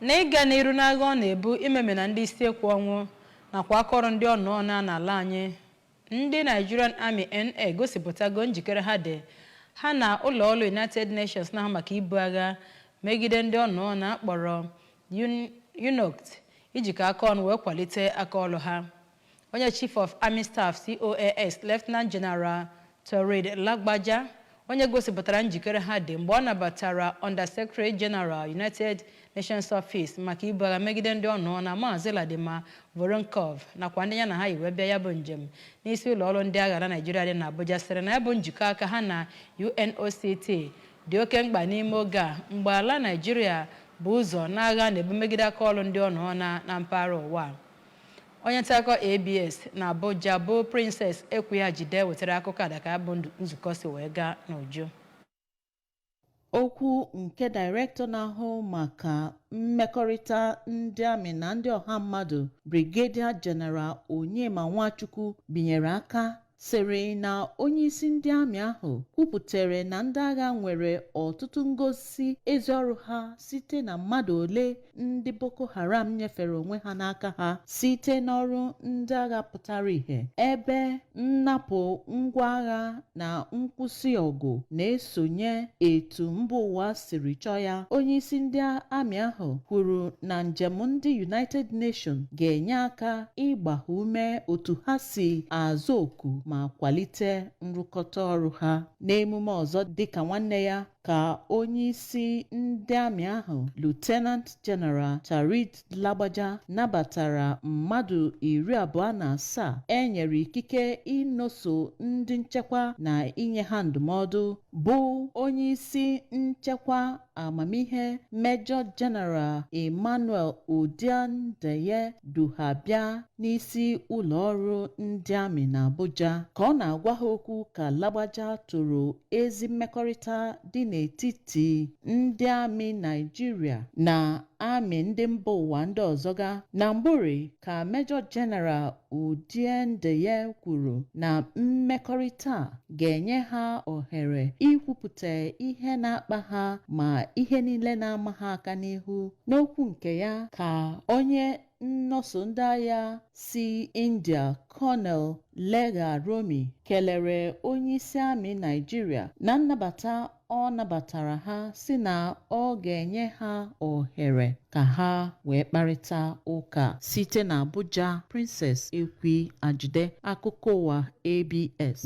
N'ịga n'iru n'agha ọ na-ebu imemina ndị isi ekwu ọnwụ nakwa akaọrụ ndị ọnụọ na n'ala anyị, ndị Nigerian Army NA gosipụtago njikere ha dị ha na ụlọ ọrụ United Nations na-ahụ maka ibu agha megide ndị ọnụọ na akpọrọ UNOCT ijikọ aka ọnụ wee kwalite aka ọrụ ha. Onye Chief of Army Staff, COAS, Lieutenant General Taoreed Lagbaja, onye gosipụtara njikere ha dị mgbe ọ nabatara Under Secretary General, United Nations Office maka ibu agha megide ndị ọnụọ na Maazị Vladimir Voronkov, nakwa ndị ya na ha yi wee bịa ya bụ njem n'isi ụlọ ọrụ ndị agha na Naịjirịa dị n'Abuja, sịrị na ya bụ njikọ aka ha na UNOCT dị oke mkpa n'ime oge a mgbe ala Naịjirịa bụ ụzọ n'agha na-ebu megide aka ọrụ ndị ọnụọ na mpaghara ụwa. Onye nta akụkọ ABS na Abuja bụ Princess Ekwuya-Jide wetara akụkọ a ka bụ nzukọ si wee gaa n'uju. Okwu nke Daịrektọ na-ahụ maka mmekọrịta ndị amị na ndị ọha mmadụ, Brigadier General Onyema Nwachukwu, binyere aka sịrị na onyeisi ndị amị ahụ kwupụtara na ndị agha nwere ọtụtụ ngosi ezi ọrụ ha site na mmadụ ole ndị Boko Haram nyefere onwe ha n'aka ha site n'ọrụ ndị agha pụtara ìhè, ebe nnapụ ngwa agha na nkwụsị ọgụ na-esonye etu mba ụwa siri chọọ ya. Onyeisi ndị amị ahụ kwuru na njem ndị United Nations ga-enye aka ịgba ha ume otu ha si aza oku ma kwalite nrụkọta ọrụ ha. N'emume ọzọ dịka nwanne ya, ka onyeisi ndị amị ahụ, Lieutenant General Taoreed Lagbaja, nabatara mmadụ 27 e nyere ikike ịnọso ndị nchekwa na inye ha ndụmọdụ, bụ onyeisi nchekwa amamihe, Major General Emmanuel Udiandeye, du ha bịa n'isi ụlọ ọrụ ndị amị na Abuja. Ka ọ na-agwa ha okwu ka Lagbaja toro ezi mmekọrịta dị n'etiti ndị amị Naịjirịa na amị ndị mba ụwa ndị ọzọ ga na mbụri, ka Major General Udiandeye kwuru na mmekọrịta a ga-enye ha ohere ikwupụta ihe na-akpa ha ma ihe niile na-ama ha aka n'ihu. N'okwu nke ya, ka onye nnọso ndị agha si India, Colonel Lega Romi, kelere onyeisi amị Naịjirịa na nnabata ọ nabatara ha, si na ọ ga-enye ha ohere ka ha wee kparịta ụka. Site na Abuja, Princess Ekwi Ajide, akụkọ ụwa ABS.